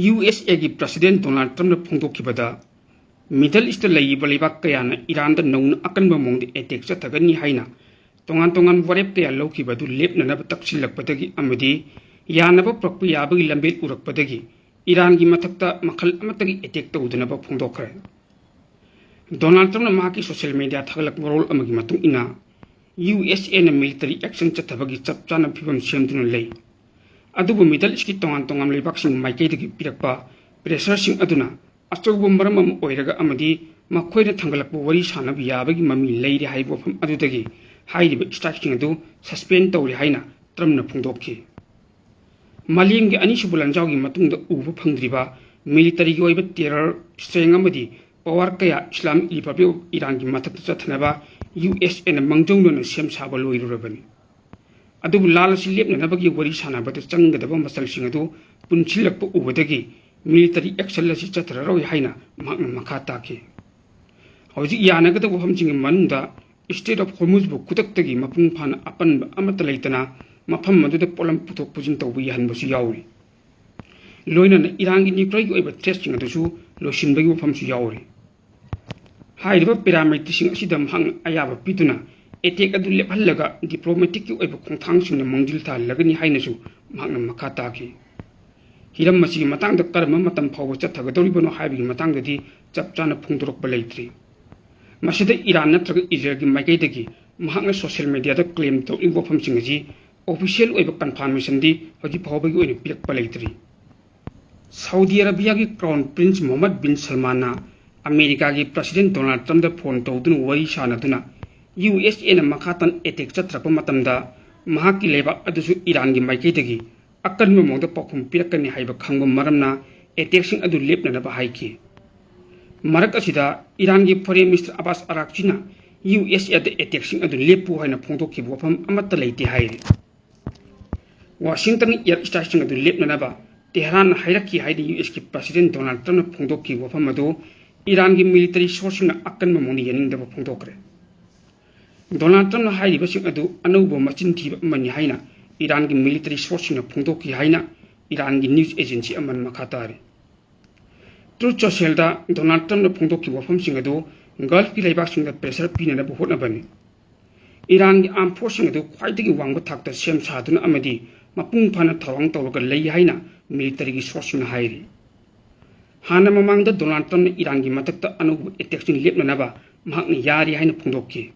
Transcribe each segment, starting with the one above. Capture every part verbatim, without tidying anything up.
U S ꯑꯦꯒꯤ president Donald ꯇ꯭ꯔꯝꯞꯅ ꯐꯣꯡꯗꯣꯛꯈꯤꯕꯗ, middle east ꯂꯩꯔꯤꯕ ꯂꯩꯕꯥꯛ ꯀꯌꯥꯅ ꯏꯔꯥꯟꯗ ꯅꯧꯅ ꯑꯀꯟꯕ ꯃꯑꯣꯡꯗ ꯑꯦꯇꯦꯛ ꯆꯠꯊꯒꯅꯤ ꯍꯥꯏꯅ ꯇꯣꯉꯥꯟ ꯇꯣꯉꯥꯟꯕ ꯋꯥꯔꯦꯞ ꯀꯌꯥ ꯂꯧꯈꯤꯕ ꯑꯗꯨ ꯂꯦꯞꯅꯅꯕ ꯇꯛꯁꯤꯜꯂꯛꯄꯗꯒꯤ ꯑꯃꯗꯤ ꯌꯥꯅꯕ ꯄꯨꯔꯛꯄ ꯌꯥꯕꯒꯤ ꯂꯝꯕꯦꯜ ꯎꯔꯛꯄꯗꯒꯤ ꯏꯔꯥꯟꯒꯤ ꯃꯊꯛꯇ ꯃꯈꯜ ꯑꯃꯠꯇꯒꯤ ꯑꯦꯇꯦꯛ ꯇꯧꯗꯅꯕ ꯐꯣꯡꯗꯣꯛꯈ꯭ꯔꯦ꯫ ꯗꯣꯅꯥꯜꯗ ꯇ꯭ꯔꯝꯞꯅ ꯃꯍꯥꯛꯀꯤ ꯁꯣꯁꯤꯌꯦꯜ ꯃꯤꯗꯤꯌꯥ ꯊꯥꯒꯠꯂꯛꯄ ꯃꯔꯣꯜ ꯑꯃꯒꯤ ꯃꯇꯨꯡ ꯏꯟꯅ, ꯌꯨ ꯑꯦꯁ ꯑꯦꯅ ꯃꯤꯂꯤꯇꯔꯤ ꯑꯦꯛꯁꯟ ꯆꯠꯊꯕꯒꯤ ꯆꯞ ꯆꯥꯅ ꯐꯤꯕꯝ ꯁꯦꯝꯗꯨꯅ ꯂꯩ꯫ ꯑꯗꯨꯕꯨ ꯃꯤꯗꯜ ꯏꯁꯀꯤ ꯇꯣꯉꯥꯟ ꯇꯣꯉꯥꯟꯕ ꯂꯩꯕꯥꯛꯁꯤꯡ ꯃꯥꯏꯀꯩꯗꯒꯤ ꯄꯤꯔꯛꯄ ꯄ꯭ꯔꯦꯁꯔꯁꯤꯡ ꯑꯗꯨꯅ ꯑꯆꯧꯕ ꯃꯔꯝ ꯑꯃ ꯑꯣꯏꯔꯒ ꯑꯃꯗꯤ ꯃꯈꯣꯏꯅ ꯊꯥꯡꯒꯠꯂꯛꯄ ꯋꯥꯔꯤ ꯁꯥꯅꯕ ꯌꯥꯕꯒꯤ ꯃꯃꯤ ꯂꯩꯔꯤ ꯍꯥꯏꯕ ꯋꯥꯐꯝ ꯑꯗꯨꯗꯒꯤ ꯍꯥꯏꯔꯤꯕ ꯁ꯭ꯇ꯭ꯔꯥꯏꯛꯁꯤꯡ ꯑꯗꯨ ꯁꯁꯄꯦꯟ ꯇꯧꯔꯦ ꯍꯥꯏꯅ ꯇ꯭ꯔꯝꯞꯅ ꯐꯣꯡꯗꯣꯛꯈꯤ꯫ ꯃꯥꯂꯦꯝꯒꯤ ꯑꯅꯤꯁꯨꯕ ꯂꯥꯟꯖꯥꯎꯒꯤ ꯃꯇꯨꯡꯗ ꯎꯕ ꯐꯪꯗ꯭ꯔꯤꯕ ꯃꯤꯂꯤꯇꯔꯤꯒꯤ ꯑꯣꯏꯕ ꯇꯦꯔꯔ, ꯁ꯭ꯇ꯭ꯔꯦꯡ ꯑꯃꯗꯤ ꯄꯋꯥꯔ ꯀꯌꯥ ꯏꯁꯂꯥꯃꯤꯛ ꯔꯤꯄꯕ꯭ꯂꯤꯛ ꯑꯣꯐ ꯏꯔꯥꯟꯒꯤ ꯃꯊꯛꯇ ꯆꯠꯊꯅꯕ ꯌꯨ ꯑꯦꯁ ꯑꯦꯅ ꯃꯥꯡꯖꯧꯅꯅ ꯁꯦꯝ ꯁꯥꯕ ꯂꯣꯏꯔꯨꯔꯕꯅꯤ꯫ ꯑꯗꯨꯕꯨ ꯂꯥꯟ ꯑꯁꯤ ꯂꯦꯞꯅꯅꯕꯒꯤ ꯋꯥꯔꯤ ꯁꯥꯅꯕꯗ ꯆꯪꯒꯗꯕ ꯃꯆꯜꯁꯤꯡ ꯑꯗꯨ ꯄꯨꯟꯁꯤꯜꯂꯛꯄ ꯎꯕꯗꯒꯤ ꯃꯤꯂꯤꯇꯔꯤ ꯑꯦꯛꯁꯟ ꯑꯁꯤ ꯆꯠꯊꯔꯔꯣꯏ ꯍꯥꯏꯅ ꯃꯍꯥꯛꯅ ꯃꯈꯥ ꯇꯥꯈꯤ꯫ ꯍꯧꯖꯤꯛ ꯌꯥꯅꯒꯗꯕ ꯋꯥꯐꯝꯁꯤꯡꯒꯤ ꯃꯅꯨꯡꯗ ꯁ꯭ꯇ꯭ꯔꯦꯠ ꯑꯣꯐ ꯍꯣꯔꯃꯨꯖꯕꯨ ꯈꯨꯗꯛꯇꯒꯤ ꯃꯄꯨꯡ ꯐꯥꯅ ꯑꯄꯟꯕ ꯑꯃꯠꯇ ꯂꯩꯇꯅ ꯃꯐꯝ ꯑꯗꯨꯗ ꯄꯣꯠꯂꯝ ꯄꯨꯊꯣꯛ ꯄꯨꯁꯤꯟ ꯇꯧꯕ ꯌꯥꯍꯟꯕꯁꯨ ꯌꯥꯎꯔꯤ꯫ ꯂꯣꯏꯅꯅ ꯏꯔꯥꯟꯒꯤ ꯅ꯭ꯌꯨꯀ꯭ꯂꯤꯌꯔꯒꯤ ꯑꯣꯏꯕ ꯊ꯭ꯔꯦꯠꯁꯤꯡ ꯑꯗꯨꯁꯨ ꯂꯣꯏꯁꯤꯟꯕꯒꯤ ꯋꯥꯐꯝꯁꯨ ꯌꯥꯎꯔꯤ꯫ ꯍꯥꯏꯔꯤꯕ ꯄꯦꯔꯥꯃꯤꯇꯔꯁꯤꯡ ꯑꯁꯤꯗ ꯃꯍꯥꯛꯅ ꯑꯌꯥꯕ ꯄꯤꯗꯨꯅ ꯑꯦꯇꯦꯛ ꯑꯗꯨ ꯂꯦꯞꯍꯜꯂꯒ ꯗꯤꯄ꯭ꯂꯣꯃꯦꯇꯤꯛꯀꯤ ꯑꯣꯏꯕ ꯈꯣꯡꯊꯥꯡꯁꯤꯡꯅ ꯃꯥꯡꯖꯤꯜ ꯊꯥꯍꯜꯂꯒꯅꯤ ꯍꯥꯏꯅꯁꯨ ꯃꯍꯥꯛꯅ ꯃꯈꯥ ꯇꯥꯈꯤ꯫ ꯍꯤꯔꯝ ꯑꯁꯤꯒꯤ ꯃꯇꯥꯡꯗ ꯀꯔꯝꯕ ꯃꯇꯝ ꯐꯥꯎꯕ ꯆꯠꯊꯒꯗꯧꯔꯤꯕꯅꯣ ꯍꯥꯏꯕꯒꯤ ꯃꯇꯥꯡꯗꯗꯤ ꯆꯞ ꯆꯥꯅ ꯐꯣꯡꯗꯣꯔꯛꯄ ꯂꯩꯇ꯭ꯔꯤ꯫ ꯃꯁꯤꯗ ꯏꯔꯥꯟ ꯅꯠꯇ꯭ꯔꯒ ꯏꯖꯔꯦꯜꯒꯤ ꯃꯥꯏꯀꯩꯗꯒꯤ ꯃꯍꯥꯛꯅ ꯁꯣꯁꯤꯌꯦꯜ ꯃꯤꯗꯤꯌꯥꯗ ꯀ꯭ꯂꯦꯝ ꯇꯧꯔꯤꯕ ꯋꯥꯐꯝꯁꯤꯡ ꯑꯁꯤ ꯑꯣꯐꯤꯁꯤꯌꯦꯜ ꯑꯣꯏꯕ ꯀꯟꯐꯥꯔꯃꯦꯁꯟꯗꯤ ꯍꯧꯖꯤꯛ ꯐꯥꯎꯕꯒꯤ ꯑꯣꯏꯅ ꯄꯤꯔꯛꯄ ꯂꯩꯇ꯭ꯔꯤ꯫ ꯁꯥꯎꯗꯤ ꯑꯔꯥꯕꯤꯌꯥꯒꯤ ꯀ꯭ꯔꯥꯎꯟ ꯄ꯭ꯔꯤꯟꯁ ꯃꯣꯍꯝꯃꯗ ꯕꯤꯟ ꯁꯜꯃꯥꯟꯅ ꯑꯃꯦꯔꯤꯀꯥꯒꯤ ꯄ꯭ꯔꯁꯤꯗꯦꯟ ꯗꯣꯅꯥꯜꯗ ꯇ꯭ꯔꯝꯞꯇ ꯐꯣꯟ ꯇꯧꯗꯨꯅ ꯋꯥꯔꯤ ꯁꯥꯅꯗꯨꯅ ꯌꯨ ꯑꯦꯁ ꯑꯦꯅ ꯃꯈꯥ ꯇꯥꯅ ꯑꯦꯇꯦꯛ ꯆꯠꯊꯔꯛꯄ ꯃꯇꯝꯗ ꯃꯍꯥꯛꯀꯤ ꯂꯩꯕꯥꯛ ꯑꯗꯨꯁꯨ ꯏꯔꯥꯟꯒꯤ ꯃꯥꯏꯀꯩꯗꯒꯤ ꯑꯀꯟꯕ ꯃꯑꯣꯡꯗ ꯄꯥꯎꯈꯨꯝ ꯄꯤꯔꯛꯀꯅꯤ ꯍꯥꯏꯕ ꯈꯪꯕ ꯃꯔꯝꯅ ꯑꯦꯇꯦꯛꯁꯤꯡ ꯑꯗꯨ ꯂꯦꯞꯅꯅꯕ ꯍꯥꯏꯈꯤ꯫ ꯃꯔꯛ ꯑꯁꯤꯗ ꯏꯔꯥꯟꯒꯤ ꯐꯣꯔꯦꯟ ꯃꯤꯅꯤꯁꯇꯔ ꯑꯕꯥꯁ ꯑꯔꯥꯛꯆꯤꯅ ꯌꯨ ꯑꯦꯁ ꯑꯦꯗ ꯑꯦꯇꯦꯛꯁꯤꯡ ꯑꯗꯨ ꯂꯦꯞꯄꯨ ꯍꯥꯏꯅ ꯐꯣꯡꯗꯣꯛꯈꯤꯕ ꯋꯥꯐꯝ ꯑꯃꯠꯇ ꯂꯩꯇꯦ ꯍꯥꯏꯔꯤ꯫ ꯋꯥꯁꯤꯡꯇꯟꯒꯤ ꯑꯦꯌꯔ ꯁ꯭ꯇ꯭ꯔꯥꯏꯛꯁꯤꯡ ꯑꯗꯨ ꯂꯦꯞꯅꯅꯕ ꯇꯦꯍꯔꯥꯟꯅ ꯍꯥꯏꯔꯛꯈꯤ ꯍꯥꯏꯅ ꯌꯨ ꯑꯦꯁꯀꯤ ꯄ꯭ꯔꯁꯤꯗꯦꯟ ꯗꯣꯅꯥꯜꯗ ꯇ꯭ꯔꯝꯞꯅ ꯐꯣꯡꯗꯣꯛꯈꯤꯕ ꯋꯥꯐꯝ ꯑꯗꯨ ꯏꯔꯥꯟꯒꯤ ꯃꯤꯂꯤꯇꯔꯤ ꯁꯣꯔꯁꯁꯤꯡꯅ ꯑꯀꯟꯕ ꯃꯑꯣꯡꯗ ꯌꯥꯅꯤꯡꯗꯕ ꯐꯣꯡꯗꯣꯛꯈ꯭ꯔꯦ꯫ ꯗꯣꯅꯥꯜꯗ ꯇ꯭ꯔꯝꯞꯅ ꯍꯥꯏꯔꯤꯕꯁꯤꯡ ꯑꯗꯨ ꯑꯅꯧꯕ ꯃꯆꯤꯟ ꯊꯤꯕ ꯑꯃꯅꯤ ꯍꯥꯏꯅ ꯏꯔꯥꯟꯒꯤ ꯃꯤꯂꯤꯇꯔꯤ ꯁꯣꯔꯁꯁꯤꯡꯅ ꯐꯣꯡꯗꯣꯛꯈꯤ ꯍꯥꯏꯅ ꯏꯔꯥꯟꯒꯤ news agency ꯑꯃꯅ ꯃꯈꯥ ꯇꯥꯔꯤ꯫ Truth Socialꯗ ꯗꯣꯅꯥꯜꯗ ꯇ꯭ꯔꯝꯞꯅ ꯐꯣꯡꯗꯣꯛꯈꯤꯕ ꯋꯥꯐꯝꯁꯤꯡ ꯑꯗꯨ ꯒꯜꯐꯀꯤ ꯂꯩꯕꯥꯛꯁꯤꯡꯗ pressure ꯄꯤꯅꯅꯕ ꯍꯣꯠꯅꯕꯅꯤ꯫ ꯏꯔꯥꯟꯒꯤ armed forceꯁꯤꯡ ꯑꯗꯨ ꯈ꯭ꯋꯥꯏꯗꯒꯤ ꯋꯥꯡꯕ ꯊꯥꯛꯇ ꯁꯦꯝ ꯁꯥꯗꯨꯅ ꯑꯃꯗꯤ ꯃꯄꯨꯡ ꯐꯥꯅ ꯊꯧꯔꯥꯡ ꯇꯧꯔꯒ ꯂꯩ ꯍꯥꯏꯅ militaryꯒꯤ sourceꯁꯤꯡꯅ ꯍꯥꯏꯔꯤ꯫ ꯍꯥꯟꯅ ꯃꯃꯥꯡꯗ ꯗꯣꯅꯥꯜꯗ ꯇ꯭ꯔꯝꯞꯅ ꯏꯔꯥꯟꯒꯤ ꯃꯊꯛꯇ ꯑꯅꯧꯕ attackꯁꯤꯡ ꯂꯦꯞꯅꯅꯕ ꯃꯍꯥꯛꯅ ꯌꯥꯔꯤ ꯍꯥꯏꯅ ꯐꯣꯡꯗꯣꯛꯈꯤ꯫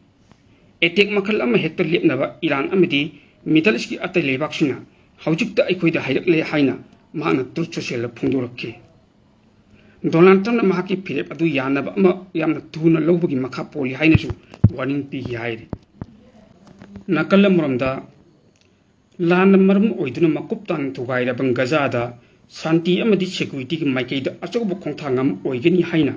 Attack ꯃꯈꯜ ꯑꯃ ꯍꯦꯛꯇ ꯂꯦꯞꯅꯕ ꯏꯔꯥꯟ ꯑꯃꯗꯤ Middle Eastꯀꯤ ꯑꯇꯩ ꯂꯩꯕꯥꯛꯁꯤꯡꯅ ꯍꯧꯖꯤꯛꯇ ꯑꯩꯈꯣꯏꯗ ꯍꯥꯏꯔꯛꯂꯦ ꯍꯥꯏꯅ ꯃꯍꯥꯛꯅ Truth Socialꯗ ꯐꯣꯡꯗꯣꯔꯛꯈꯤ꯫ ꯗꯣꯅꯥꯜꯗ ꯇ꯭ꯔꯝꯞꯅ ꯃꯍꯥꯛꯀꯤ ꯐꯤꯔꯦꯞ ꯑꯗꯨ ꯌꯥꯅꯕ ꯑꯃ ꯌꯥꯝꯅ ꯊꯨꯅ ꯂꯧꯕꯒꯤ ꯃꯈꯥ ꯄꯣꯜꯂꯤ ꯍꯥꯏꯅꯁꯨ warning ꯄꯤꯈꯤ ꯍꯥꯏꯔꯤ꯫ ꯅꯥꯀꯜ ꯑꯃꯔꯣꯝꯗ, ꯂꯥꯟꯅ ꯃꯔꯝ ꯑꯣꯏꯗꯨꯅ ꯃꯀꯨꯞ ꯇꯥꯅ ꯊꯨꯒꯥꯏꯔꯕ ꯒꯖꯥꯗ ꯁꯥꯟꯇꯤ ꯑꯃꯗꯤ securityꯒꯤ ꯃꯥꯏꯀꯩꯗ ꯑꯆꯧꯕ ꯈꯣꯡꯊꯥꯡ ꯑꯃ ꯑꯣꯏꯒꯅꯤ ꯍꯥꯏꯅ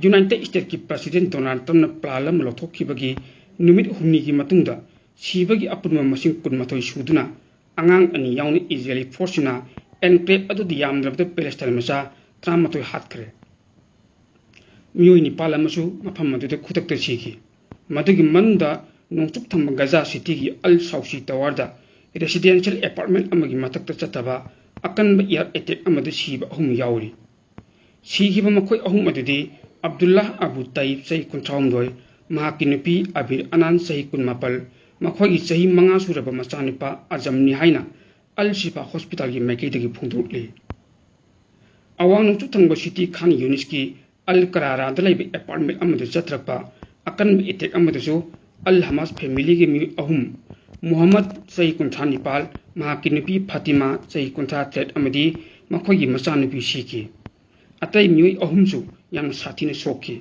United Statesꯀꯤ President ꯗꯣꯅꯥꯜꯗ ꯇ꯭ꯔꯝꯞꯅ plan ꯑꯃ ꯂꯧꯊꯣꯛꯈꯤꯕꯒꯤ ꯅꯨꯃꯤꯠ ꯍꯨꯝꯅꯤꯒꯤ ꯃꯇꯨꯡꯗ ꯁꯤꯕꯒꯤ ꯑꯄꯨꯟꯕ ꯃꯁꯤꯡ ꯀꯨꯟꯃꯥꯊꯣꯏ ꯁꯨꯗꯨꯅ ꯑꯉꯥꯡ ꯑꯅꯤ ꯌꯥꯎꯅ Israeli forceꯁꯤꯡꯅ enclave ꯑꯗꯨꯗ ꯌꯥꯝꯗ꯭ꯔꯕꯗ Palestine ꯃꯆꯥ ꯇꯔꯥꯃꯥꯊꯣꯏ ꯍꯥꯠꯈ꯭ꯔꯦ꯫ ꯃꯤꯑꯣꯏ ꯅꯤꯄꯥꯜ ꯑꯃꯁꯨ ꯃꯐꯝ ꯑꯗꯨꯗ ꯈꯨꯗꯛꯇ ꯁꯤꯈꯤ꯫ ꯃꯗꯨꯒꯤ ꯃꯅꯨꯡꯗ ꯅꯣꯡꯆꯨꯞ ꯊꯪꯕ ꯒꯖꯥ ꯁꯤꯇꯤꯒꯤ ꯑꯜ ꯁꯥꯎꯁꯤ ꯇꯋꯥꯔꯗ residential apartment ꯑꯃꯒꯤ ꯃꯊꯛꯇ ꯆꯠꯊꯕ ꯑꯀꯟꯕ air attack ꯑꯃꯗ ꯁꯤꯕ ꯑꯍꯨꯝ ꯌꯥꯎꯔꯤ꯫ ꯁꯤꯈꯤꯕ ꯃꯈꯣꯏ ꯑꯍꯨꯝ ꯑꯗꯨꯗꯤ ꯑꯕꯗꯨꯜꯂꯥꯍ ꯑꯕꯨ ꯇꯌꯤꯕ, ꯆꯍꯤ ꯀꯨꯟꯊ꯭ꯔꯥꯍꯨꯝꯗꯣꯏ, ꯃꯍꯥꯛꯀꯤ ꯅꯨꯄꯤ ꯑꯕꯤꯔ ꯑꯅꯥꯟ, ꯆꯍꯤ ꯀꯨꯟꯃꯥꯄꯜ, ꯃꯈꯣꯏꯒꯤ ꯆꯍꯤ ꯃꯉꯥ ꯁꯨꯔꯕ ꯃꯆꯥꯅꯨꯄꯥ ꯑꯖꯝꯅꯤ ꯍꯥꯏꯅ ꯑꯜ ꯁꯤꯐꯥ ꯍꯣꯁꯄꯤꯇꯥꯜꯒꯤ ꯃꯥꯏꯀꯩꯗꯒꯤ ꯐꯣꯡꯗꯣꯛꯂꯤ꯫ ꯑꯋꯥꯡ ꯅꯣꯡꯆꯨꯞ ꯊꯪꯕ ꯁꯤꯇꯤ ꯈꯥꯟ ꯌꯨꯅꯤꯁꯀꯤ ꯑꯜ ꯀꯔꯥꯔꯥꯗ ꯂꯩꯕ apartment ꯑꯃꯗ ꯆꯠꯊꯔꯛꯄ ꯑꯀꯟꯕ attack ꯑꯃꯗꯁꯨ ꯑꯜ ꯍꯃꯥꯁ familyꯒꯤ ꯃꯤꯑꯣꯏ ꯑꯍꯨꯝ, ꯃꯨꯍꯝꯃꯗ, ꯆꯍꯤ ꯀꯨꯟꯊ꯭ꯔꯥ ꯅꯤꯄꯥꯜ, ꯃꯍꯥꯛꯀꯤ ꯅꯨꯄꯤ ꯐꯥꯇꯤꯃꯥ, ꯆꯍꯤ ꯀꯨꯟꯊ꯭ꯔꯥ ꯇꯔꯦꯠ, ꯑꯃꯗꯤ ꯃꯈꯣꯏꯒꯤ ꯃꯆꯥꯅꯨꯄꯤ ꯁꯤꯈꯤ꯫ ꯑꯇꯩ ꯃꯤꯑꯣꯏ ꯑꯍꯨꯝꯁꯨ ꯌꯥꯝꯅ ꯁꯥꯊꯤꯅ ꯁꯣꯛꯈꯤ꯫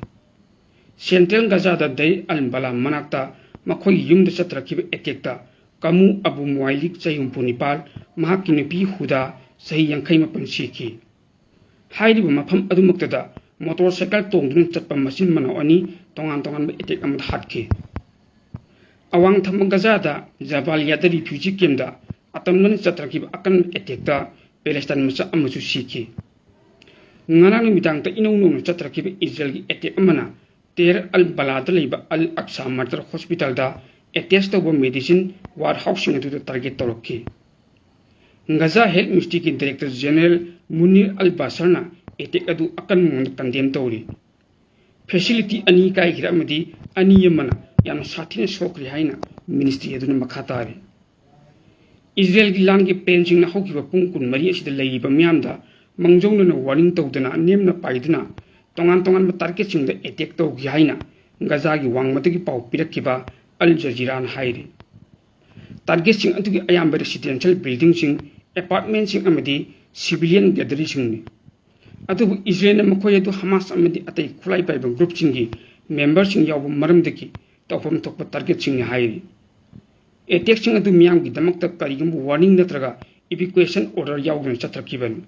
Central ꯒꯖꯥꯗ ꯗꯩꯔ ꯑꯜ ꯕꯂꯥ ꯃꯅꯥꯛꯇ ꯃꯈꯣꯏꯒꯤ ꯌꯨꯝꯗ ꯆꯠꯊꯔꯛꯈꯤꯕ attackꯇ ꯀꯥꯃꯨ ꯑꯕꯨ ꯃꯨꯋꯥꯏꯂꯤꯛ, ꯆꯍꯤ ꯍꯨꯝꯐꯨ ꯅꯤꯄꯥꯜ, ꯃꯍꯥꯛꯀꯤ ꯅꯨꯄꯤ ꯍꯨꯗꯥ, ꯆꯍꯤ ꯌꯥꯡꯈꯩ ꯃꯥꯄꯜ, ꯁꯤꯈꯤ꯫ ꯍꯥꯏꯔꯤꯕ ꯃꯐꯝ ꯑꯗꯨꯃꯛꯇꯗ motorcycle ꯇꯣꯡꯗꯨꯅ ꯆꯠꯄ ꯃꯆꯤꯟ ꯃꯅꯥꯎ ꯑꯅꯤ ꯇꯣꯉꯥꯟ ꯇꯣꯉꯥꯟꯕ attack ꯑꯃꯗ ꯍꯥꯠꯈꯤ꯫ ꯑꯋꯥꯡ ꯊꯪꯕ ꯒꯖꯥꯗ ꯖꯕꯥꯂꯤꯌꯥꯗ refugee campꯇ ꯑꯇꯝꯅꯅ ꯆꯠꯊꯔꯛꯈꯤꯕ ꯑꯀꯟꯕ attackꯇ Palestine ꯃꯆꯥ ꯑꯃꯁꯨ ꯁꯤꯈꯤ꯫ ꯉꯔꯥꯡ ꯅꯨꯃꯤꯗꯥꯡꯗ ꯏꯅꯧ ꯅꯧꯅ ꯆꯠꯊꯔꯛꯈꯤꯕ Israelꯒꯤ attack ꯑꯃꯅ ꯇꯦꯔ ꯑꯜ ꯕꯂꯥꯗ ꯂꯩꯕ ꯑꯜ ꯑꯛꯁꯥ Mater Hospitalꯗ attach ꯇꯧꯕ medicine warehouseꯁꯤꯡ ꯑꯗꯨꯗ target ꯇꯧꯔꯛꯈꯤ꯫ ꯒꯖꯥ ꯍꯦꯜꯊ ꯃꯤꯅꯤꯁꯇ꯭ꯔꯤꯒꯤ ꯗꯥꯏꯔꯦꯛꯇꯔ ꯖꯦꯅꯔꯦꯜ ꯃꯨꯅꯤꯔ ꯑꯜ ꯕꯥꯁꯔꯅ ꯑꯦꯇꯦꯛ ꯑꯗꯨ ꯑꯀꯟꯕ ꯃꯑꯣꯡꯗ ꯀꯟꯗꯦꯝ ꯇꯧꯔꯤ꯫ ꯐꯦꯁꯤꯂꯤꯇꯤ ꯑꯅꯤ ꯀꯥꯏꯈ꯭ꯔꯦ ꯑꯃꯗꯤ ꯑꯅꯤ ꯑꯃꯅ ꯌꯥꯝꯅ ꯁꯥꯊꯤꯅ ꯁꯣꯛꯈ꯭ꯔꯦ ꯍꯥꯏꯅ ꯃꯤꯅꯤꯁꯇ꯭ꯔꯤ ꯑꯗꯨꯅ ꯃꯈꯥ ꯇꯥꯔꯤ꯫ ꯏꯖꯔꯦꯜꯒꯤ ꯂꯥꯟꯒꯤ ꯄ꯭ꯂꯦꯟꯁꯤꯡꯅ ꯍꯧꯈꯤꯕ ꯄꯨꯡ ꯀꯨꯟꯃꯔꯤ ꯑꯁꯤꯗ ꯂꯩꯔꯤꯕ ꯃꯤꯌꯥꯝꯗ ꯃꯥꯡꯖꯧꯅꯅ ꯋꯥꯔꯅꯤꯡ ꯇꯧꯗꯅ, ꯅꯦꯝꯅ ꯄꯥꯏꯗꯨꯅ ꯇꯣꯉꯥꯟ ꯇꯣꯉꯥꯟꯕ ꯇꯥꯔꯒꯦꯠꯁꯤꯡꯗ ꯑꯦꯇꯦꯛ ꯇꯧꯈꯤ ꯍꯥꯏꯅ ꯒꯖꯥꯒꯤ ꯋꯥꯡꯃꯗꯒꯤ ꯄꯥꯎ ꯄꯤꯔꯛꯈꯤꯕ ꯑꯜ ꯖꯖꯤꯔꯥꯅ ꯍꯥꯏꯔꯤ꯫ ꯇꯥꯔꯒꯦꯠꯁꯤꯡ ꯑꯗꯨꯒꯤ ꯑꯌꯥꯝꯕ ꯔꯦꯁꯤꯗꯦꯟꯁꯤꯌꯦꯜ ꯕꯤꯜꯗꯤꯡꯁꯤꯡ, ꯑꯦꯄꯥꯔꯠꯃꯦꯟꯁꯤꯡ ꯑꯃꯗꯤ ꯁꯤꯚꯤꯂꯤꯌꯟ ꯒꯦꯗꯔꯤꯡꯁꯤꯡꯅꯤ꯫ ꯑꯗꯨꯕꯨ ꯏꯖꯔꯦꯜꯅ ꯃꯈꯣꯏ ꯑꯗꯨ ꯍꯃꯥꯁ ꯑꯃꯗꯤ ꯑꯇꯩ ꯈꯨꯠꯂꯥꯏ ꯄꯥꯏꯕ ꯒ꯭ꯔꯨꯞꯁꯤꯡꯒꯤ ꯃꯦꯝꯕꯔꯁꯤꯡ ꯌꯥꯎꯕ ꯃꯔꯝꯗꯒꯤ ꯇꯧꯐꯝ ꯊꯣꯛꯄ ꯇꯥꯔꯒꯦꯠꯁꯤꯡꯅꯤ ꯍꯥꯏꯔꯤ꯫ ꯑꯦꯇꯦꯛꯁꯤꯡ ꯑꯗꯨ ꯃꯤꯌꯥꯝꯒꯤꯗꯃꯛꯇ ꯀꯔꯤꯒꯨꯝꯕ ꯋꯥꯔꯅꯤꯡ ꯅꯠꯇ꯭ꯔꯒ ꯏꯚꯤꯀ꯭ꯌꯨꯑꯦꯁꯟ ꯑꯣꯔꯗꯔ ꯌꯥꯎꯗꯅ ꯆꯠꯊꯔꯛꯈꯤꯕꯅꯤ꯫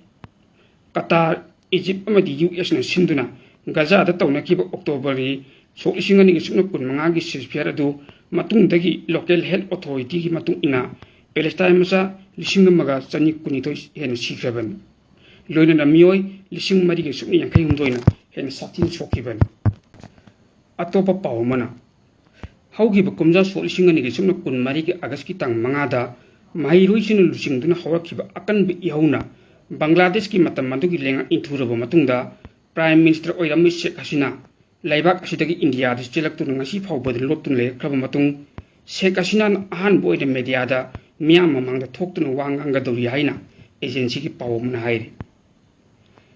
ꯀꯇꯥꯔ, ꯏꯖꯤꯞ ꯑꯃꯗꯤ ꯌꯨ ꯑꯦꯁꯅ ꯁꯤꯟꯗꯨꯅ ꯒꯖꯥꯗ ꯇꯧꯅꯈꯤꯕ ꯑꯣꯛꯇꯣꯕꯔꯒꯤ ꯁꯣꯛ ꯂꯤꯁꯤꯡ ꯑꯅꯤꯒ ꯁꯨꯞꯅ ꯀꯨꯟꯃꯉꯥꯒꯤ ꯁꯤꯖꯐꯤꯌꯥꯔ ꯑꯗꯨ ꯃꯇꯨꯡꯗꯒꯤ ꯂꯣꯀꯦꯜ ꯍꯦꯜꯊ ꯑꯣꯊꯣꯔꯤꯇꯤꯒꯤ ꯃꯇꯨꯡ ꯏꯟꯅ ꯄꯦꯂꯦꯁꯇꯥꯏꯟ ꯃꯆꯥ ꯂꯤꯁꯤꯡ ꯑꯃꯒ ꯆꯅꯤ ꯀꯨꯟꯅꯤꯊꯣꯏ ꯍꯦꯟꯅ ꯁꯤꯈ꯭ꯔꯕꯅꯤ꯫ ꯂꯣꯏꯅꯅ ꯃꯤꯑꯣꯏ ꯂꯤꯁꯤꯡ ꯃꯔꯤꯒ ꯁꯨꯞꯅ ꯌꯥꯡꯈꯩ ꯍꯨꯝꯗꯣꯏꯅ ꯍꯦꯟꯅ ꯁꯥꯊꯤꯅ ꯁꯣꯛꯈꯤꯕꯅꯤ꯫ ꯑꯇꯣꯞꯄ ꯄꯥꯎ ꯑꯃꯅ, ꯍꯧꯈꯤꯕ ꯀꯨꯝꯖꯥ ꯁꯣꯛ ꯂꯤꯁꯤꯡ ꯑꯅꯤꯒ ꯁꯨꯞꯅ ꯀꯨꯟꯃꯔꯤꯒꯤ ꯑꯥꯒꯁꯀꯤ ꯇꯥꯡ ꯃꯉꯥꯗ ꯃꯍꯩꯔꯣꯏꯁꯤꯡꯅ ꯂꯨꯆꯤꯡꯗꯨꯅ ꯍꯧꯔꯛꯈꯤꯕ ꯑꯀꯟꯕ ꯏꯍꯧꯅ ꯕꯪꯒ꯭ꯂꯥꯗꯦꯁꯀꯤ ꯃꯇꯝ ꯑꯗꯨꯒꯤ ꯂꯩꯉꯥꯛ ꯏꯟꯊꯨꯔꯕ ꯃꯇꯨꯡꯗ ꯄ꯭ꯔꯥꯏꯝ ꯃꯤꯅꯤꯁꯇꯔ ꯑꯣꯏꯔꯝꯃꯤ ꯁꯦꯈ ꯍꯁꯤꯅꯥ ꯂꯩꯕꯥꯛ ꯑꯁꯤꯗꯒꯤ ꯏꯟꯗꯤꯌꯥꯗ ꯆꯦꯜꯂꯛꯇꯨꯅ ꯉꯁꯤ ꯐꯥꯎꯕꯗ ꯂꯣꯠꯇꯨꯅ ꯂꯩꯔꯛꯈ꯭ꯔꯕ ꯃꯇꯨꯡ, ꯁꯦꯈ ꯍꯁꯤꯅꯥꯅ ꯑꯍꯥꯟꯕ ꯑꯣꯏꯅ ꯃꯦꯗꯤꯌꯥꯗ ꯃꯤꯌꯥꯝ ꯃꯃꯥꯡꯗ ꯊꯣꯛꯇꯨꯅ ꯋꯥ ꯉꯥꯡꯒꯗꯧꯔꯤ ꯍꯥꯏꯅ ꯑꯦꯖꯦꯟꯁꯤꯒꯤ ꯄꯥꯎ ꯑꯃꯅ ꯍꯥꯏꯔꯤ꯫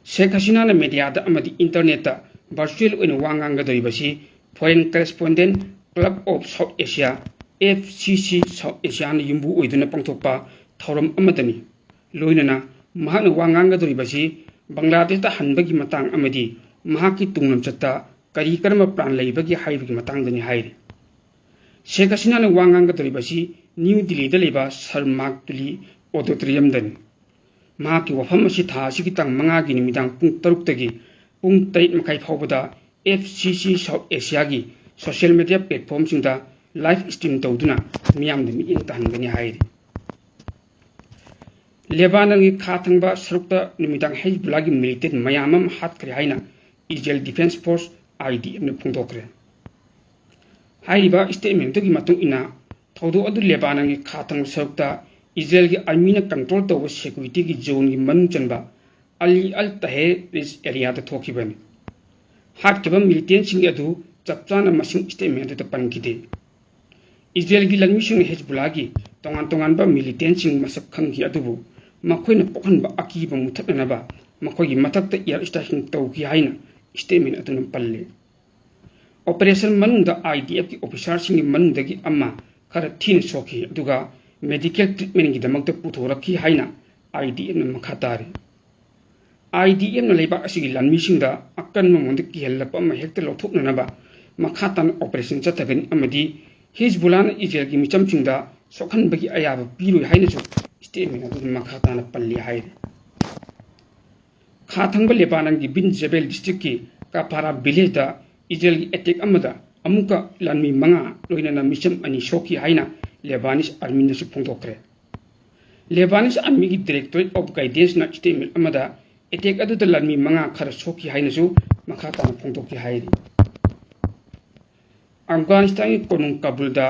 ꯁꯦꯈ ꯍꯁꯤꯅꯥꯅ ꯃꯦꯗꯤꯌꯥꯗ ꯑꯃꯗꯤ ꯏꯟꯇꯔꯅꯦꯠꯇ ꯚꯔꯆꯨꯑꯦꯜ ꯑꯣꯏꯅ ꯋꯥ ꯉꯥꯡꯒꯗꯧꯔꯤꯕꯁꯤ Foreign Correspondent Club of South Asia, F C C South Asiaꯅ ꯌꯨꯝꯕꯨ ꯑꯣꯏꯗꯨꯅ ꯄꯥꯡꯊꯣꯛꯄ ꯊꯧꯔꯝ ꯑꯃꯗꯅꯤ꯫ ꯂꯣꯏꯅꯅ ꯃꯍꯥꯛꯅ ꯋꯥ ꯉꯥꯡꯒꯗꯧꯔꯤꯕꯁꯤ ꯕꯪꯒ꯭ꯂꯥꯗꯦꯁꯇ ꯍꯟꯕꯒꯤ ꯃꯇꯥꯡ ꯑꯃꯗꯤ ꯃꯍꯥꯛꯀꯤ ꯇꯨꯡꯂꯝꯆꯠꯇ ꯀꯔꯤ ꯀꯔꯝꯕ ꯄ꯭ꯂꯥꯟ ꯂꯩꯕꯒꯦ ꯍꯥꯏꯕꯒꯤ ꯃꯇꯥꯡꯗꯅꯤ ꯍꯥꯏꯔꯤ꯫ ꯁꯦꯈ ꯍꯁꯤꯅꯥꯅ ꯋꯥ ꯉꯥꯡꯒꯗꯧꯔꯤꯕꯁꯤ ꯅ꯭ꯌꯨ ꯗꯤꯜꯂꯤꯗ ꯂꯩꯕ ꯁꯔ ꯃꯥꯔꯛ ꯇꯨꯂꯤ ꯑꯣꯗꯤꯇꯣꯔꯤꯌꯝꯗꯅꯤ꯫ ꯃꯍꯥꯛꯀꯤ ꯋꯥꯐꯝ ꯑꯁꯤ ꯊꯥ ꯑꯁꯤꯒꯤ ꯇꯥꯡ ꯃꯉꯥꯒꯤ ꯅꯨꯃꯤꯗꯥꯡ ꯄꯨꯡ ꯇꯔꯨꯛꯇꯒꯤ ꯄꯨꯡ ꯇꯔꯦꯠ ꯃꯈꯥꯏ ꯐꯥꯎꯕꯗ F C C South Asiaꯒꯤ ꯁꯣꯁꯤꯌꯦꯜ ꯃꯤꯗꯤꯌꯥ ꯄ꯭ꯂꯦꯠꯐꯣꯝꯁꯤꯡꯗ ꯂꯥꯏꯚ ꯁ꯭ꯇ꯭ꯔꯤꯝ ꯇꯧꯗꯨꯅ ꯃꯤꯌꯥꯝꯗ ꯃꯤꯠꯌꯦꯡ ꯇꯥꯍꯟꯒꯅꯤ ꯍꯥꯏꯔꯤ꯫ ꯂꯦꯕꯥꯅꯟꯒꯤ ꯈꯥ ꯊꯪꯕ ꯁꯔꯨꯛꯇ ꯅꯨꯃꯤꯗꯥꯡ ꯍꯦꯖꯕꯨꯜꯂꯥꯒꯤ ꯃꯤꯂꯤꯇꯦꯟ ꯃꯌꯥꯝ ꯑꯃ ꯍꯥꯠꯈ꯭ꯔꯦ ꯍꯥꯏꯅ ꯏꯖꯔꯦꯜ ꯗꯤꯐꯦꯟꯁ ꯐꯣꯔꯁ, IDFꯅ ꯐꯣꯡꯗꯣꯛꯈ꯭ꯔꯦ꯫ ꯍꯥꯏꯔꯤꯕ ꯁ꯭ꯇꯦꯠꯃꯦꯟꯠ ꯑꯗꯨꯒꯤ ꯃꯇꯨꯡ ꯏꯟꯅ, ꯊꯧꯗꯣꯛ ꯑꯗꯨ ꯂꯦꯕꯥꯅꯟꯒꯤ ꯈꯥ ꯊꯪꯕ ꯁꯔꯨꯛꯇ ꯏꯖꯔꯦꯜꯒꯤ ꯑꯥꯔꯃꯤꯅ ꯀꯟꯇ꯭ꯔꯣꯜ ꯇꯧꯕ ꯁꯦꯀ꯭ꯌꯨꯔꯤꯇꯤꯒꯤ ꯖꯣꯟꯒꯤ ꯃꯅꯨꯡ ꯆꯟꯕ ꯑꯂꯤ ꯑꯜ ꯇꯍꯦꯔ ꯔꯤꯁ ꯑꯦꯔꯤꯌꯥꯗ ꯊꯣꯛꯈꯤꯕꯅꯤ꯫ ꯍꯥꯠꯈꯤꯕ ꯃꯤꯂꯤꯇꯦꯟꯁꯤꯡꯒꯤ ꯑꯗꯨ ꯆꯞ ꯆꯥꯅ ꯃꯁꯤꯡ ꯁ꯭ꯇꯦꯠꯃꯦꯟ ꯑꯗꯨꯗ ꯄꯟꯈꯤꯗꯦ꯫ ꯏꯖꯔꯦꯜꯒꯤ ꯂꯥꯟꯃꯤꯁꯤꯡꯅ ꯍꯦꯖꯕꯨꯂꯥꯒꯤ ꯇꯣꯉꯥꯟ ꯇꯣꯉꯥꯟꯕ ꯃꯤꯂꯤꯇꯦꯟꯁꯤꯡ ꯃꯁꯛ ꯈꯪꯈꯤ, ꯑꯗꯨꯕꯨ ꯃꯈꯣꯏꯅ ꯄꯣꯛꯍꯟꯕ ꯑꯀꯤꯕ ꯃꯨꯊꯠꯅꯅꯕ ꯃꯈꯣꯏꯒꯤ ꯃꯊꯛꯇ ꯏꯌꯥꯔ ꯁ꯭ꯇ꯭ꯔꯥꯏꯛꯁꯤꯡ ꯇꯧꯈꯤ ꯍꯥꯏꯅ ꯁ꯭ꯇꯦꯠꯃꯦꯟ ꯑꯗꯨꯅ ꯄꯜꯂꯤ꯫ ꯑꯣꯄꯔꯦꯁꯟ ꯃꯅꯨꯡꯗ IDF ꯀꯤ ꯑꯣꯐꯤꯁꯥꯔꯁꯤꯡꯒꯤ ꯃꯅꯨꯡꯗꯒꯤ ꯑꯃ ꯈꯔ ꯊꯤꯅ ꯁꯣꯛꯈꯤ, ꯑꯗꯨꯒ ꯃꯦꯗꯤꯀꯦꯜ ꯇ꯭ꯔꯤꯠꯃꯦꯟꯒꯤꯗꯃꯛꯇ ꯄꯨꯊꯣꯔꯛꯈꯤ ꯍꯥꯏꯅ IDF ꯅ ꯃꯈꯥ ꯇꯥꯔꯤ꯫ IDF ꯅ ꯂꯩꯕꯥꯛ ꯑꯁꯤꯒꯤ ꯂꯥꯟꯃꯤꯁꯤꯡꯗ ꯑꯀꯟꯕ ꯃꯑꯣꯡꯗ ꯀꯤꯍꯜꯂꯛꯄ ꯑꯃ ꯍꯦꯛꯇ ꯂꯧꯊꯣꯛꯅꯅꯕ ꯃꯈꯥ ꯇꯥꯅ ꯑꯣꯄꯔꯦꯁꯟ ꯆꯠꯊꯒꯅꯤ ꯑꯃꯗꯤ ꯍꯤꯖꯕꯨꯜꯂꯥꯅ ꯏꯖꯔꯦꯜꯒꯤ ꯃꯤꯆꯝꯁꯤꯡꯗ ꯁꯣꯛꯍꯟꯕꯒꯤ ꯑꯌꯥꯕ ꯄꯤꯔꯣꯏ ꯍꯥꯏꯅꯁꯨ ꯁ꯭ꯇꯦꯠꯃꯦꯟ ꯑꯗꯨꯗ ꯃꯈꯥ ꯇꯥꯅ ꯄꯜꯂꯤ ꯍꯥꯏꯔꯤ꯫ ꯈꯥ ꯊꯪꯕ ꯂꯦꯕꯥꯅꯟꯒꯤ ꯕꯤꯟ ꯖꯦꯕꯦꯜ ꯗꯤꯁꯇ꯭ꯔꯤꯛꯀꯤ ꯀꯥꯐꯥꯔꯥ ꯚꯤꯂꯦꯖꯇ ꯏꯖꯔꯦꯜꯒꯤ ꯑꯦꯇꯦꯛ ꯑꯃꯗ ꯑꯃꯨꯛꯀ ꯂꯥꯟꯃꯤ ꯃꯉꯥ ꯂꯣꯏꯅꯅ ꯃꯤꯆꯝ ꯑꯅꯤ ꯁꯣꯛꯈꯤ ꯍꯥꯏꯅ ꯂꯦꯕꯥꯅꯤꯁ ꯑꯥꯔꯃꯤꯅꯁꯨ ꯐꯣꯡꯗꯣꯛꯈ꯭ꯔꯦ꯫ ꯂꯦꯕꯥꯅꯤꯁ ꯑꯥꯔꯃꯤꯒꯤ Directorate of Guidance ꯅ ꯁ꯭ꯇꯦꯠꯃꯦꯟ ꯑꯃꯗ ꯑꯦꯇꯦꯛ ꯑꯗꯨꯗ ꯂꯥꯟꯃꯤ ꯃꯉꯥ ꯈꯔ ꯁꯣꯛꯈꯤ ꯍꯥꯏꯅꯁꯨ ꯃꯈꯥ ꯇꯥꯅ ꯐꯣꯡꯗꯣꯛꯈꯤ ꯍꯥꯏꯔꯤ꯫ ꯑꯐꯒꯥꯅꯤꯁꯇꯥꯟꯒꯤ ꯀꯣꯅꯨꯡ ꯀꯥꯕꯨꯜꯗ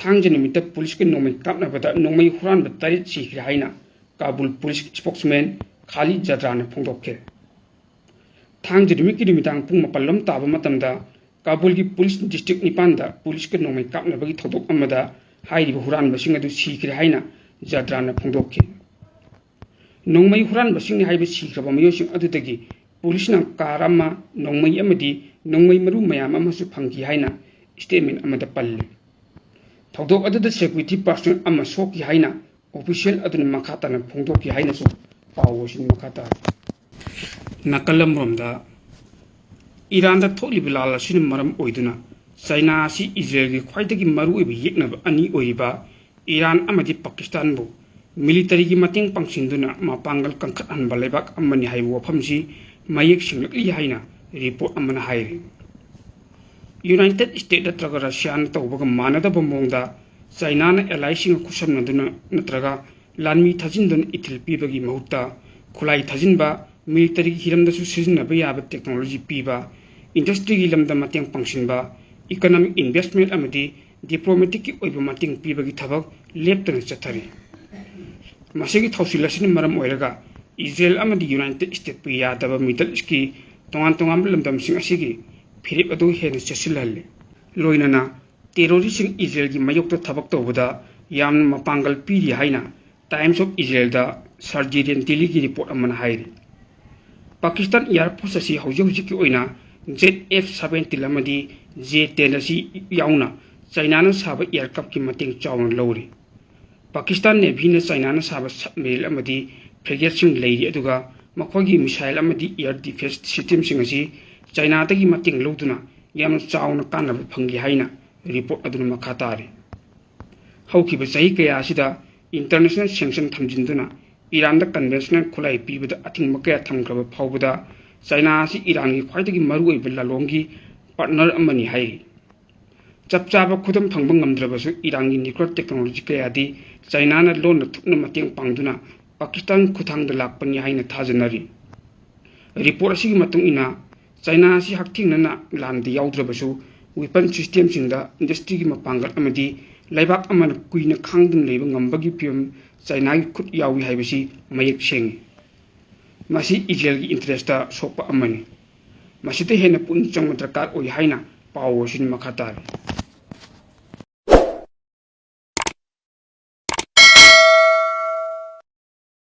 ꯊꯥꯡꯖ ꯅꯨꯃꯤꯠꯇ ꯄꯨꯂꯤꯁꯀ ꯅꯣꯡꯃꯩ ꯀꯥꯞꯅꯕꯗ ꯅꯣꯡꯃꯩ ꯍꯨꯔꯥꯟꯕ ꯇꯔꯦꯠ ꯁꯤꯈ꯭ꯔꯦ ꯍꯥꯏꯅ ꯀꯥꯕꯨꯜ ꯄꯨꯂꯤꯁ spokesman ꯈꯥꯂꯤꯗ ꯖꯗ꯭ꯔꯥꯅ ꯐꯣꯡꯗꯣꯛꯈꯤ꯫ ꯊꯥꯡꯖ ꯅꯨꯃꯤꯠꯀꯤ ꯅꯨꯃꯤꯗꯥꯡ ꯄꯨꯡ ꯃꯥꯄꯜ ꯂꯣꯝ ꯇꯥꯕ ꯃꯇꯝꯗ ꯀꯥꯕꯨꯜꯒꯤ ꯄꯨꯂꯤꯁ ꯗꯤꯁꯇ꯭ꯔꯤꯛ ꯅꯤꯄꯥꯟꯗ ꯄꯨꯂꯤꯁꯀ ꯅꯣꯡꯃꯩ ꯀꯥꯞꯅꯕꯒꯤ ꯊꯧꯗꯣꯛ ꯑꯃꯗ ꯍꯥꯏꯔꯤꯕ ꯍꯨꯔꯥꯟꯕꯁꯤꯡ ꯑꯗꯨ ꯁꯤꯈ꯭ꯔꯦ ꯍꯥꯏꯅ ꯖꯗ꯭ꯔꯥꯅ ꯐꯣꯡꯗꯣꯛꯈꯤ꯫ ꯅꯣꯡꯃꯩ ꯍꯨꯔꯥꯟꯕꯁꯤꯡꯅꯤ ꯍꯥꯏꯕ ꯁꯤꯈ꯭ꯔꯕ ꯃꯤꯑꯣꯏꯁꯤꯡ ꯑꯗꯨꯗꯒꯤ ꯄꯨꯂꯤꯁꯅ ꯀꯥꯔ ꯑꯃ, ꯅꯣꯡꯃꯩ ꯑꯃꯗꯤ ꯅꯣꯡꯃꯩ ꯃꯔꯨ ꯃꯌꯥꯝ ꯑꯃꯁꯨ ꯐꯪꯈꯤ ꯍꯥꯏꯅ ꯁ꯭ꯇꯦꯠꯃꯦꯟ ꯑꯃꯗ ꯄꯜꯂꯤ꯫ ꯊꯧꯗꯣꯛ ꯑꯗꯨꯗ ꯁꯦꯀ꯭ꯌꯨꯔꯤꯇꯤ ꯄꯥꯔꯁꯣꯅꯦꯜ ꯑꯃ ꯁꯣꯛꯈꯤ ꯍꯥꯏꯅ ꯑꯣꯐꯤꯁꯤꯌꯦꯜ ꯑꯗꯨꯅ ꯃꯈꯥ ꯇꯥꯅ ꯐꯣꯡꯗꯣꯛꯈꯤ ꯍꯥꯏꯅꯁꯨ ꯄꯥꯎ ꯑꯁꯤꯅ ꯃꯈꯥ ꯇꯥꯔꯤ꯫ ꯅꯥꯀꯜ ꯑꯃꯔꯣꯝꯗ, ꯏꯔꯥꯟꯗ ꯊꯣꯛꯂꯤꯕ ꯂꯥꯜ ꯑꯁꯤꯅ ꯃꯔꯝ ꯑꯣꯏꯗꯨꯅ ꯆꯥꯏꯅꯥ ꯑꯁꯤ ꯏꯖꯔꯦꯜꯒꯤ ꯈ꯭ꯋꯥꯏꯗꯒꯤ ꯃꯔꯨꯑꯣꯏꯕ ꯌꯦꯛꯅꯕ ꯑꯅꯤ ꯑꯣꯏꯔꯤꯕ ꯏꯔꯥꯟ ꯑꯃꯗꯤ ꯄꯥꯀꯤꯁꯇꯥꯟꯕꯨ ꯃꯤꯂꯤꯇꯔꯤꯒꯤ ꯃꯇꯦꯡ ꯄꯥꯡꯁꯤꯟꯗꯨꯅ ꯃꯄꯥꯡꯒꯜ ꯀꯟꯈꯠꯍꯟꯕ ꯂꯩꯕꯥꯛ ꯑꯃꯅꯤ ꯍꯥꯏꯕ ꯋꯥꯐꯝꯁꯤ ꯃꯌꯦꯛ ꯁꯦꯡꯂꯛꯂꯤ ꯍꯥꯏꯅ ꯔꯤꯄꯣꯔꯠ ꯑꯃꯅ ꯍꯥꯏꯔꯤ꯫ ꯌꯨꯅꯥꯏꯇꯦꯗ ꯁ꯭ꯇꯦꯠ ꯅꯠꯇ꯭ꯔꯒ ꯔꯁꯤꯌꯥꯅ ꯇꯧꯕꯒ ꯃꯥꯟꯅꯗꯕ ꯃꯑꯣꯡꯗ ꯆꯥꯏꯅꯥꯅ allyꯁꯤꯡꯒ ꯈꯨꯠꯁꯝꯅꯗꯨꯅ ꯅꯠꯇ꯭ꯔꯒ ꯂꯥꯟꯃꯤ ꯊꯥꯖꯤꯟꯗꯨꯅ ꯏꯊꯤꯜ ꯄꯤꯕꯒꯤ ꯃꯍꯨꯠꯇ ꯈꯨꯠꯂꯥꯏ ꯊꯥꯖꯤꯟꯕ, ꯃꯤꯂꯤꯇꯔꯤꯒꯤ ꯍꯤꯔꯝꯗꯁꯨ ꯁꯤꯖꯤꯟꯅꯕ ꯌꯥꯕ technology ꯄꯤꯕ, industryꯒꯤ ꯂꯝꯗ ꯃꯇꯦꯡ ꯄꯥꯡꯁꯤꯟꯕ, economic investment ꯑꯃꯗꯤ diplomaticꯀꯤ ꯑꯣꯏꯕ ꯃꯇꯦꯡ ꯄꯤꯕꯒꯤ ꯊꯕꯛ ꯂꯦꯞꯇꯅ ꯆꯠꯊꯔꯤ꯫ ꯃꯁꯤꯒꯤ ꯊꯧꯁꯤꯜ ꯑꯁꯤꯅ ꯃꯔꯝ ꯑꯣꯏꯔꯒ ꯏꯖꯔꯦꯜ ꯑꯃꯗꯤ ꯌꯨꯅꯥꯏꯇꯦꯗ ꯁ꯭ꯇꯦꯠꯄꯨ ꯌꯥꯗꯕ ꯃꯤꯗꯜ ꯏꯁꯀꯤ ꯇꯣꯉꯥꯟ ꯇꯣꯉꯥꯟꯕ ꯂꯝꯗꯝꯁꯤꯡ ꯑꯁꯤꯒꯤ ꯐꯤꯔꯦꯞ ꯑꯗꯨ ꯍꯦꯟꯅ ꯆꯦꯠꯁꯤꯜꯍꯜꯂꯤ꯫ ꯂꯣꯏꯅꯅ ꯇꯦꯔꯣꯔꯤꯁꯁꯤꯡ ꯏꯖꯔꯦꯜꯒꯤ ꯃꯥꯌꯣꯛꯇ ꯊꯕꯛ ꯇꯧꯕꯗ ꯌꯥꯝꯅ ꯃꯄꯥꯡꯒꯜ ꯄꯤꯔꯤ ꯍꯥꯏꯅ ꯇꯥꯏꯝꯁ ꯑꯣꯐ ꯏꯖꯔꯦꯜꯗ ꯁꯔꯖꯤꯔꯤꯌꯟ ꯗꯤꯂꯤꯒꯤ ꯔꯤꯄꯣꯔꯠ ꯑꯃꯅ ꯍꯥꯏꯔꯤ꯫ ꯄꯥꯀꯤꯁꯇꯥꯟ ꯑꯦꯌꯥꯔ ꯐꯣꯔꯁ ꯑꯁꯤ ꯍꯧꯖꯤꯛ ꯍꯧꯖꯤꯛꯀꯤ ꯑꯣꯏꯅ ꯖꯦꯠ ꯑꯦꯐ ꯁꯕꯦꯟꯇꯤꯟ ꯑꯃꯗꯤ ꯖꯦ ꯇꯦꯟ ꯑꯁꯤ ꯌꯥꯎꯅ ꯆꯥꯏꯅꯥꯅ ꯁꯥꯕ ꯑꯦꯌꯥꯔꯀ꯭ꯔꯥꯐꯀꯤ ꯃꯇꯦꯡ ꯆꯥꯎꯅ ꯂꯧꯔꯤ꯫ ꯄꯥꯀꯤꯁꯇꯥꯟ ꯅꯦꯚꯤꯅ ꯆꯥꯏꯅꯥꯅ ꯁꯥꯕ ꯁꯕꯃꯦꯔꯤꯟ ꯑꯃꯗꯤ ꯐ꯭ꯔꯤꯒꯦꯠꯁꯤꯡ ꯂꯩꯔꯤ, ꯑꯗꯨꯒ ꯃꯈꯣꯏꯒꯤ ꯃꯤꯁꯥꯏꯜ ꯑꯃꯗꯤ ꯑꯦꯌꯥꯔ ꯗꯤꯐꯦꯟꯁ ꯁꯤꯁꯇꯦꯝꯁꯤꯡ ꯑꯁꯤ ꯆꯥꯏꯅꯥꯗꯒꯤ ꯃꯇꯦꯡ ꯂꯧꯗꯨꯅ ꯌꯥꯝꯅ ꯆꯥꯎꯅ ꯀꯥꯟꯅꯕ ꯐꯪꯂꯤ ꯍꯥꯏꯅ ꯔꯤꯄꯣꯔꯠ ꯑꯗꯨꯅ ꯃꯈꯥ ꯇꯥꯔꯤ꯫ ꯍꯧꯈꯤꯕ ꯆꯍꯤ ꯀꯌꯥ ꯑꯁꯤꯗ ꯏꯟꯇꯔꯅꯦꯁꯅꯦꯜ ꯁꯦꯡꯁꯟ ꯊꯝꯖꯤꯟꯗꯨꯅ ꯏꯔꯥꯟꯗ ꯀꯟꯚꯦꯟꯁꯅꯦꯜ ꯈꯨꯠꯂꯥꯏ ꯄꯤꯕꯗ ꯑꯊꯤꯡꯕ ꯀꯌꯥ ꯊꯝꯈ꯭ꯔꯕ ꯐꯥꯎꯕꯗ ꯆꯥꯏꯅꯥ ꯑꯁꯤ ꯏꯔꯥꯟꯒꯤ ꯈ꯭ꯋꯥꯏꯗꯒꯤ ꯃꯔꯨꯑꯣꯏꯕ ꯂꯂꯣꯟꯒꯤ ꯄꯥꯔꯠꯅꯔ ꯑꯃꯅꯤ ꯍꯥꯏꯔꯤ꯫ ꯆꯞ ꯆꯥꯕ ꯈꯨꯗꯝ ꯐꯪꯕ ꯉꯝꯗ꯭ꯔꯕꯁꯨ, ꯏꯔꯥꯟꯒꯤ ꯅ꯭ꯌꯨꯀ꯭ꯂꯤꯌꯔ ꯇꯦꯛꯅꯣꯂꯣꯖꯤ ꯀꯌꯥꯗꯤ ꯆꯥꯏꯅꯥꯅ ꯂꯣꯟꯅ ꯊꯨꯞꯅ ꯃꯇꯦꯡ ꯄꯥꯡꯗꯨꯅ ꯄꯥꯀꯤꯁꯇꯥꯟ ꯈꯨꯠꯊꯥꯡꯗ ꯂꯥꯛꯄꯅꯤ ꯍꯥꯏꯅ ꯊꯥꯖꯅꯔꯤ꯫ ꯔꯤꯄꯣꯔꯠ ꯑꯁꯤꯒꯤ ꯃꯇꯨꯡ ꯏꯟꯅ, ꯆꯥꯏꯅꯥ ꯑꯁꯤ ꯍꯛꯊꯦꯡꯅꯅ ꯂꯥꯟꯗ ꯌꯥꯎꯗ꯭ꯔꯕꯁꯨ, ꯋꯦꯄꯟ ꯁꯤꯁꯇꯦꯝꯁꯤꯡꯗ ꯏꯟꯗꯁꯇ꯭ꯔꯤꯒꯤ ꯃꯄꯥꯡꯒꯜ ꯑꯃꯗꯤ ꯂꯩꯕꯥꯛ ꯑꯃꯅ ꯀꯨꯏꯅ ꯈꯥꯡꯗꯨꯅ ꯂꯩꯕ ꯉꯝꯕꯒꯤ ꯐꯤꯚꯝ ꯆꯥꯏꯅꯥꯒꯤ ꯈꯨꯠ ꯌꯥꯎꯏ ꯍꯥꯏꯕꯁꯤ ꯃꯌꯦꯛ ꯁꯦꯡꯏ꯫ ꯃꯁꯤ ꯏꯖꯔꯦꯜꯒꯤ ꯏꯟꯇꯔꯦꯁꯇ ꯁꯣꯛꯄ ꯑꯃꯅꯤ꯫ ꯃꯁꯤꯗ ꯍꯦꯟꯅ ꯄꯨꯛꯅꯤꯡ ꯆꯪꯕ ꯗꯔꯀꯥꯔ ꯑꯣꯏ ꯍꯥꯏꯅ ꯄꯥꯎ ꯑꯁꯤꯅ ꯃꯈꯥ ꯇꯥꯔꯤ꯫